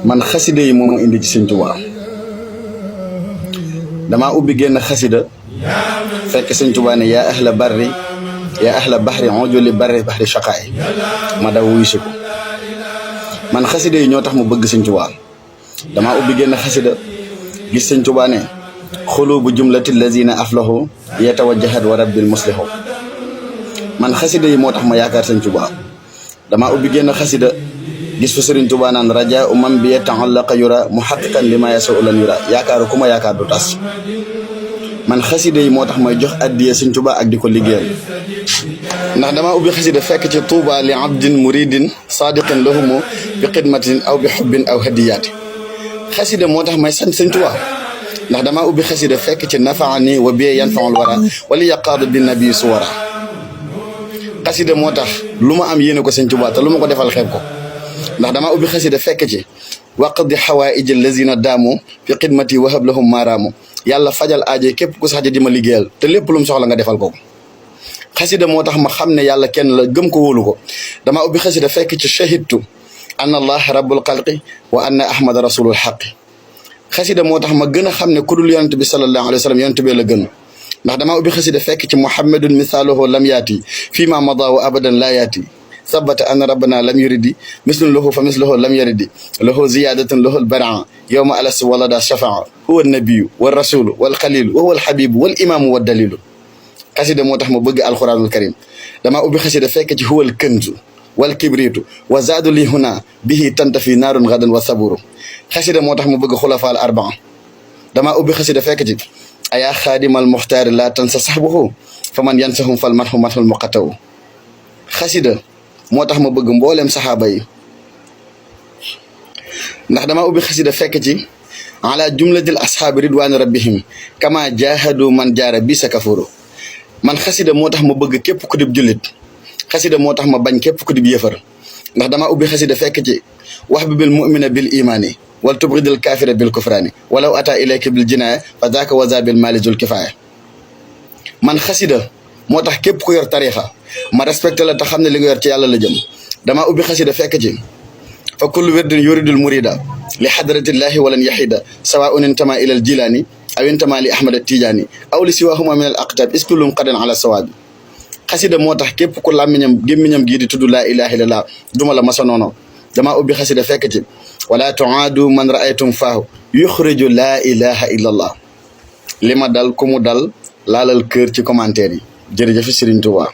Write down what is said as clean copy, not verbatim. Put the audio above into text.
man xasida yi moom indi ci sëñ Tuubaa damaa ubbi génn xasida fekk sëñ Tuubaa ne yaa ahla barri yaa ahla bahri ojuli barri bahri shaqaay ma daw wuyu si ko man xasida yi ñoo tax mu bëgg sëñ Tuubaa damaa ubbi génn xasida gis sëñ Tuubaa ne xulubu jumlati lazina aflahu yatawajjahat wa rabbil muslihu man xasida yi moo tax ma yaakaar sëñ Tuubaa damaa ubbi génn xasida gis fa sëriñ Tuubaa naan raja man bi ta'allaqa yura muhaqqiqan lima yasau lan yura yaakaaru ku ma yaakaar du tas man xasida yi moo tax may jox addiya sëñ Tuubaa ak di ko liggéeyal ndax damaa ubbi xasida fekk ci tuuba li abdin muridin sadiqin lahumu bi xidmatin aw bi xubbin aw hadiyaati xasida moo tax may sant sëñ Tuubaa ndax damaa ubbi xasida fekk ci nafaani wa bi yanfaul wara wali yaqaadu bi nabi suwara xasida moo tax lu ma am yéene ko sëñ Tuubaa te lu ma ko defal xeeb ko ndax damaa ubbi xasida fekk ci waqdi xawaaij allazina daamu fi xidmati wahab lahum maaraamu yàlla fajal aaje képp ku sax di ma liggéeyal te lépp lu mu soxla nga defal ko xasida moo tax ma xam ne yàlla kenn la gëm ko wóolu ko damaa ubbi xasida fekk ci shahidtu anna allah rabbul xalqi wa anna ahmada rasulul xaqi xasida moo tax ma gën a xam ne ku dul yonent bi sallallahu alayhi wa sallam yonent bee la gën ndax damaa ubbi xasida fekk ci muhammadun misaaluhu lam yaati fii ma mada wa abadan laa yaati sabata anna rabbana lam yuridi mislun lahu fa misluhu lam yaridi lahu ziyadatun lahu albaraa yowma alas walada shafaa huwa alnabiyu wal rasulu wal xalilu wa huwa alxabibu wal imaamu wa dalilu xasida moo tax ma bëgg alquranul karim damaa ubbi xasida fekk ci huwa alkanzu wal kibritu wa zaadu li huna bihi tantafi naarun gadan wa saburu xasida moo tax ma bëgg xulafaal arbaa damaa ubbi xasida fekk ci ayaa xaadimal muxtaari laa tansa saxbuhu fa man yansahum fal mathu mathul muqataw xasida moo tax ma bëgg mbooleem saxaaba yi ndax damaa ubbi xasida fekk ci ala jumlatil ashaabi ridwaani rabbihim kama jahadu man jaara bi sa kafuru man xasida moo tax ma bëgg képp ku dib jullit xasida moo tax ma bañ képp ku dib yëfar ndax damaa ubbi xasida fekk ci wax bi bil mumina bil imaani wal tubridil kaafira bil kufraani walaw ata ilayka bil jinaaya fa daaka waza bil maali zul kifaaya man xasida moo tax képp ku yor tariixa ma respecté la te xam ne li nga yor ci yàlla la jëm damaa ubbi xasida fekk ci fa kullu wirdin yuridul murida li xadratillahi walan yaxida sawaun intama ila al jilaani aw intama li ahmad tijaani aw li siwahuma min al aqtab iskullum qadan ala sawaabi xasida moo tax képp ku gémmiñam gii di tudd laa ilaha illallah duma la masa noono damaa ubbi xasida fekk ci wala tuaadu man raaytum faahu yuxriju laa ilaha illallah li ma dal ku mu dal laalal kër ci commentaire yi jërëjëf Serigne Touba